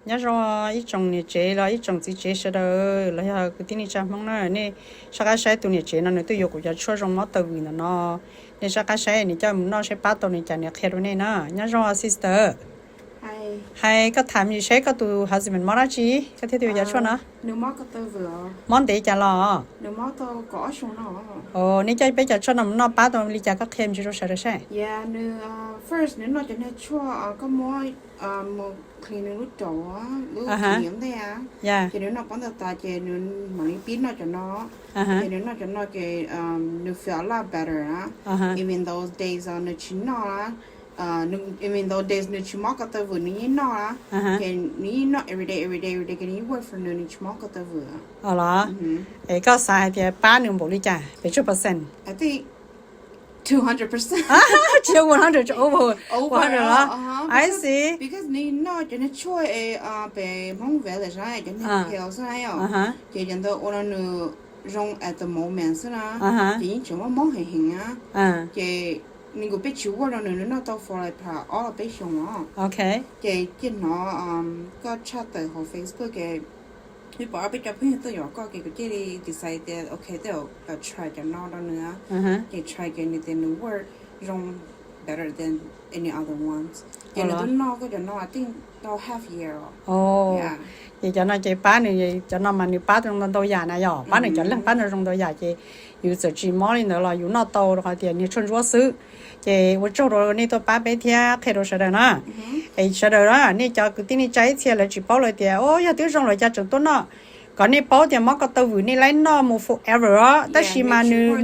Nyob zoo ib tsoom niam tsev los ib tsoom txiv tsev sawv daws los yog kwv tij neej tsa Hmoob na, nej sab qab saib tus niam tsev no nws twb yuav kuv cov tshuaj zoo mob taw vwm ntawm no, nej sab qab saib nws coj mus noj saib pab tau nws cas nws qhia rau nej na. Nyob zoo sister, hais koj tham saib koj tus husband mob dab tsi koj thiaj twb yuav cov tshuaj no? Mob ntev cas los? Nej coj peb cov tshuaj no mus noj pab tau li cas koj qhia me ntsis rau sawv daws saib. Nws, first nws noj cov niag tshuaj koj muab mus clean nws lub raum, lub kiv ntej, ces nws noj pab ntawd tas ces nws mam li pib noj cov no. Ces nws noj cov no ces nws feel a lot better na. Even those days nws tsis noj, even those days nws tsis mob ko taw vwm nws yeej noj na. Ces nws yeej noj everyday everyday everyday ces nws yeej work for nws, nws tsis mob ko taw vwm. Los, es koj xav hais tias pab nws npaum li cas, pes tsawg percent? Two hundred percent. Tsis yog one hundred, over one hundred los? I see. Because nws noj cov niag tshuaj es pem Hmoob Valley na, cov niag pills na yom, ces cov ntawd ua rau nws zoo at the moment xwb na, ces yeej tseem mob mob heev heev na. Ces nws kuj peb tsis work rau nws, nws noj tau for like pab ob los peb xyoos os. Ces cia hnov koj tshaj tawm hauv Facebook ces peb pom ob peb cov phooj ywg tuaj yuav koj ces kuv cia li decide tias ok, tej zaum try cov no rau nws. Ces try ces nws tias nws work zoo better than any other ones. Ces nws twb noj koj cov no I think tau half year. Ces cov no ces pab nws, cov no mas nws pab ntau ntau yam na yom, pab nws cov leeg pab nws zoo ntau yam ces yus txawm tsis mob li ntawd los yus noj tau rau qhov tias niag tshuaj ntsuab xwb. Ces ua tsaug rau nej tuaj pab peb thiab qhia rau sawv daws na. Es sawv daws na, nej cov kwv tij neej tsa ib txhia lawv tsis paub lawm tias o yog twb zoo lawm cas tseem tuaj noj. Kom nej paub tias mob ko taw vwm nej laib noj mus forever os, tab sis mas nws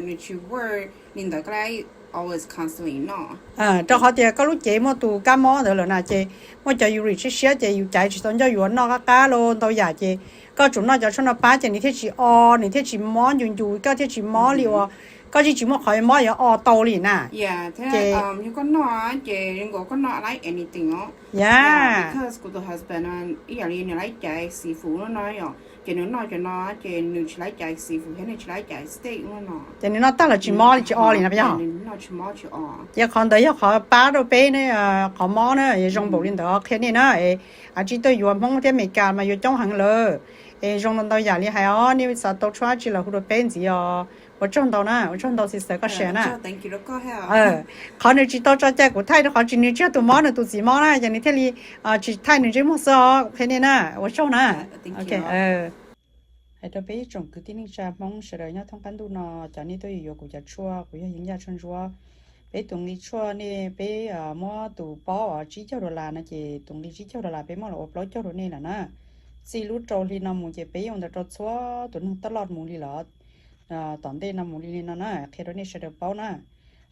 nws li ntawd koj always constantly noj. Rau qhov tias koj lub cev muaj tus kab mob ntawd lawm na, ces muaj cov uric siab siab ces yus caiv tsis tau ncauj yuav noj qab qab los ntau yam ces koj tsum noj cov tshuaj no pab ces nws thiaj tsis o, nws thiaj tsis mob ncus ncus, koj thiaj tsis mob li uas koj yeej tsis muaj qhov mob yuav o tau li na. Ces yog koj noj ces nkaus koj noj like anything os. Yeah, because kuv tus husband ib yam li nws laib caiv seafood no yom, ces nws noj cov no ces nws tsis laib caiv seafood thiab nws tsis laib caiv steak no. Ces nws noj tag los tsis mob li, tsis o li na yog? Nws noj tsis mob tsis o. Ces qhov ntawd yog qhov pab rau peb, qhov mob na, zoo npaum li ntawd qhia nej na. Es tsis tuaj yuav Hmoob thiab Amelikas mas yuav coob heev lawm. Es zoo ntau ntau yam li hais os, nej xav tau tshuaj dab tsi los hu rau peb ntxiv os. Ua tsaug ntau na, ua tsaug ntau sister koj share na. Qhov nws tsis tau tso cai kuv thaij rau qhov tsis, nws tsis yog tus mob, nws tus txiv mob na, ces nws thiaj li tsis thaij nws ntsej muag xwb os, qhia nej na, ua tsaug na. Hais rau peb ib tsoom kwv tij neej tsa Hmoob sawv daws nyob thoob qab ntuj no, cov nej tuaj yuav kuv cov tshuaj, kuv yog yeeb yaj tshuaj ntsuab. Peb tus nqi tshuaj nej peb muab tus paub os tsib caug dollar no ces tus nqi tsib caug dollar peb muab los ua plaub caug rau nej lawm na. Txij lub rau hli no mus ces peb yeej ua ntawd rau txhua tus neeg taj loj mus li lawm. Tom ntej no mus li li no na, qhia rau nej sawv daws paub na.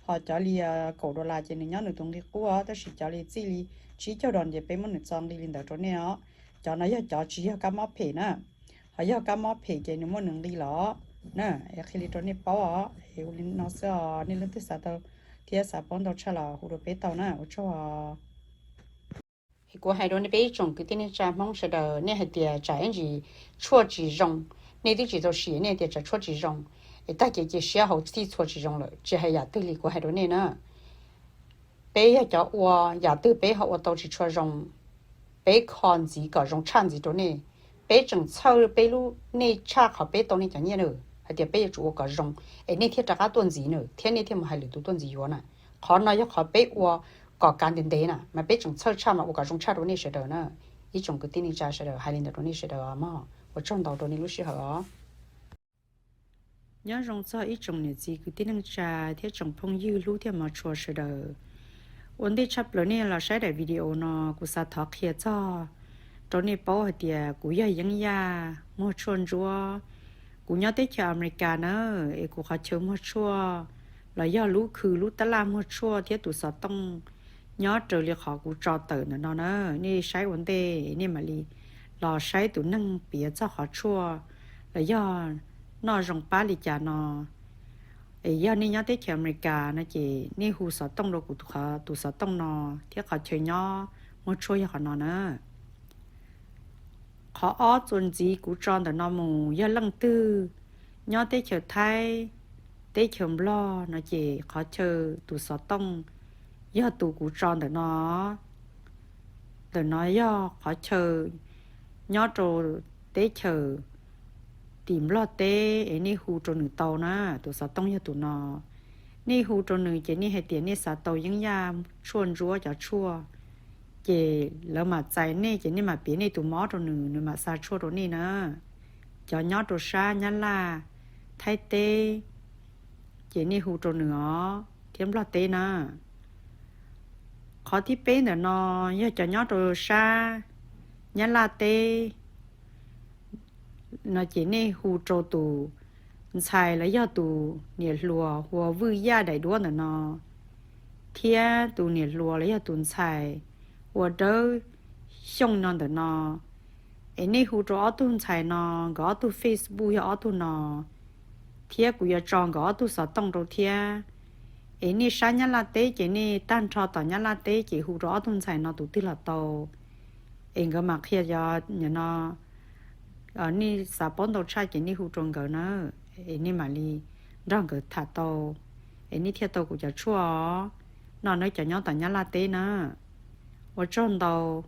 Ho cov li kaum dollar ces nws nyob nws tus nqi qub os, tab sis cov li txij li tsib caug dollar ces peb muab nws txo nqi li ntawd rau nej os. Cov no yog cov tsis yog kab mob phem na, ho yog kab mob phem ces nws muaj nws nqi los na. Es qhia li rau nej paub os, es ua li no xwb os, nej leej twg xav tau thiab xav paub ntau tshaj los hu rau peb tau na, ua tsaug os. Es kuv hais rau nej peb ib tsoom kwv tij neej tsa Hmoob sawv daws, nej hais tias tsam ib ntsis tshuaj tsis zoo, nej twb tsis tau sim nej tias tsam tshuaj tsis zoo, es tag ces cia siab hauv txhij txhua tsis zoo lawm, tsis hais yam twg li kuv hais rau nej na. Peb yog cov ua, yam twg peb ho ua tau tsis tshua zoo, peb kho ntxiv kom zoo tshaj ntxiv rau nej. Peb tseem txhawj peb lub neej tshaj qhov peb tau nej cov nyiaj na, hais tias peb yuav tsum ua kom zoo, es nej thiaj rov qab tuaj ntxiv na, thiab nej thiaj mus hais lwm tus tuaj ntxiv yuav na. Qhov no yog qhov peb ua kom kav ntev ntev na, mas peb tseem txhawj tshaj mas ua kom zoo tshaj rau nej sawv daws na. Ib tsoom kwv tij neej tsa sawv daws, hais li ntawd rau nej sawv daws os mog, ua tsaug ntau rau nej lub sij hawm os. Nyob zoo txog ib tsoom niam txiv kwv tij neej tsa thiab tsoom phooj ywg hlub thiab hmov tshua sawv daws. Ua ntej tshaj plaws nej los saib daim video no, kuv xav thov qhia txog rau nej paub hais tias kuv yog yeeb yaj muag tshuaj ntsuab. Kuv nyob teb chaws Amelikas na, es kuv qhov chaw muag tshuaj los yog lub khw lub tab laj muag tshuaj thiab tus xov tooj nyob raws li qhov kuv tso tawm ntawm no na. Nej saib ua ntej nej mam li los saib tus neeg piav txog qhov tshuaj los yog noj zoo pab li cas no. Es yog nej nyob teb chaws Amelikas no ces nej hu xov tooj rau kuv tus xov tooj no thiab qhov chaw nyob muag tshuaj yog qhov no na. Qhov ob txuas ntxiv kuv tso ntawm no mus, yog leej twg nyob teb chaws Thaib, teb chaws Nplog no ces qhov chaw tus xov tooj yog tus kuv tso ntawm no. Ntawm no yog qhov chaw nyob rau teb chaws tim Nplog teb es nej hu rau nws tau na. Tus xov tooj yog tus no. Nej hu rau nws ces nej hais tias nej xav tau yeeb yaj tshuaj ntsuab cov tshuaj, ces lawv mam txais nej ces nej mam piav nej tus mob rau nws, nws mam xa tshuaj rau nej na. Cov nyob rau sab Nyab Laj, Thaib teb, ces nej hu rau nws os, thiab Nplog teb na. Qhov thib peb ntawm no yog cov nyob rau sab Nyab Laj teb no ces nej hu rau tus ntxhais los yog tus niam hluas hu ua Vwj Yaj daim duab ntawm no, thiab tus niam hluas los yog tus ntxhais hu ua Dawb Xyooj no ntawm no. Es nej hu rau ob tug ntxhais no, nkawd ob tug Facebook yog ob tug no, thiab kuv yuav tso nkawd ob tug xov tooj rau thiab. Es nej sab Nyab Laj teb ces nej tag nrho tom Nyab Laj teb ces hu rau ob tug ntxhais no tus twg los tau. Es nkawd mam qhia cov no, nej xav paub ntau tshaj ces nej hu rau nkawd na, es nej mam li nrog nkawd tham tau, es nej thiaj tau kuv cov tshuaj os. No nawb cov nyob tom Nyab Laj teb na. Ua tsaug ntau.